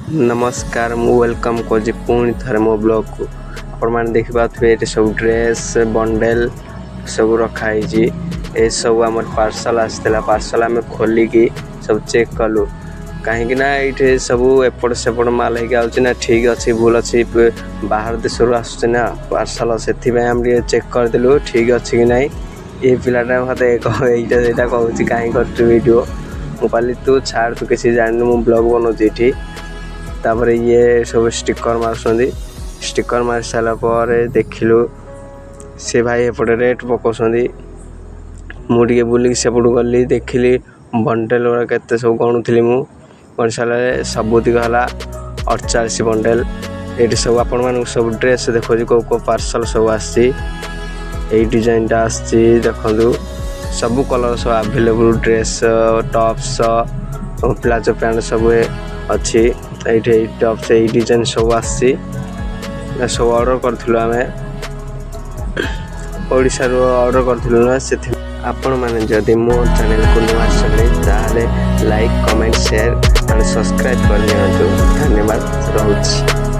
ନମସ୍କାର, ମୁଁ welcome କରୁଛି ପୁଣି ଥରେ ମୋ ବ୍ଲଗ୍କୁ। ଆପଣମାନେ ଦେଖିପାରୁଥିବେ, ଏଠି ସବୁ ଡ୍ରେସ୍ ବଣ୍ଡେଲ୍ ସବୁ ରଖାହେଇଛି। ଏସବୁ ଆମର ପାର୍ସଲ୍ ଆସିଥିଲା। ପାର୍ସଲ୍ ଆମେ ଖୋଲିକି ସବୁ ଚେକ୍ କଲୁ, କାହିଁକି ନା ଏଇଠି ସବୁ ଏପଟ ସେପଟ ମାଲ ହେଇକି ଆଉଛି ନା, ଠିକ୍ ଅଛି ଭୁଲ ଅଛି। ବାହାର ଦେଶରୁ ଆସୁଛି ନା ପାର୍ସଲ୍, ସେଥିପାଇଁ ଆମେ ଟିକେ ଚେକ୍ କରିଦେଲୁ ଠିକ୍ ଅଛି କି ନାହିଁ। ଏ ପିଲାଟା ମୋତେ ଏଇଟା ସେଇଟା କହୁଛି, କାହିଁ କରୁଛୁ ଭିଡ଼ିଓ? ମୁଁ କହିଲି, ତୁ ଛାଡ଼, ତୁ କିଛି ଜାଣିନୁ, ମୁଁ ବ୍ଲଗ୍ ବନଉଛି ଏଠି। ତାପରେ ଇଏ ସବୁ ଷ୍ଟିକର୍ ମାରୁଛନ୍ତି। ଷ୍ଟିକର୍ ମାରି ସାରିଲା ପରେ ଦେଖିଲୁ, ସେ ଭାଇ ଏପଟେ ରେଟ୍ ପକାଉଛନ୍ତି। ମୁଁ ଟିକେ ବୁଲିକି ସେପଟକୁ ଗଲି, ଦେଖିଲି ବଣ୍ଡେଲ୍ ଗୁଡ଼ା କେତେ ସବୁ ଗଣୁଥିଲି ମୁଁ। ଗଣି ସାରିଲା ସବୁତିକ ହେଲା 48 ବଣ୍ଡେଲ୍। ଏଇଠି ସବୁ ଆପଣମାନଙ୍କୁ ସବୁ ଡ୍ରେସ୍ ଦେଖାଉଛି, କେଉଁ କେଉଁ ପାର୍ସଲ୍ ସବୁ ଆସିଛି। ଏଇ ଡିଜାଇନଟା ଆସିଛି, ଦେଖନ୍ତୁ। ସବୁ କଲର୍ ସବୁ available, dress, tops, palazzo pant ସବୁ ଅଛି ଏଇଠି। ଏଇ ଟପ୍ସ, ଏଇ ଡିଜାଇନ ସବୁ ଆସିଛି। ସବୁ ଅର୍ଡ଼ର କରିଥିଲୁ ଆମେ, ଓଡ଼ିଶାରୁ ଅର୍ଡ଼ର କରିଥିଲୁ ନା ସେଥି। ଆପଣମାନେ ଯଦି ମୋ ଚ୍ୟାନେଲକୁ ନୂଆ ଆସିଛନ୍ତି, ତାହେଲେ like, comment, share and subscribe କରିନିଅନ୍ତୁ। ଧନ୍ୟବାଦ, ରହୁଛି।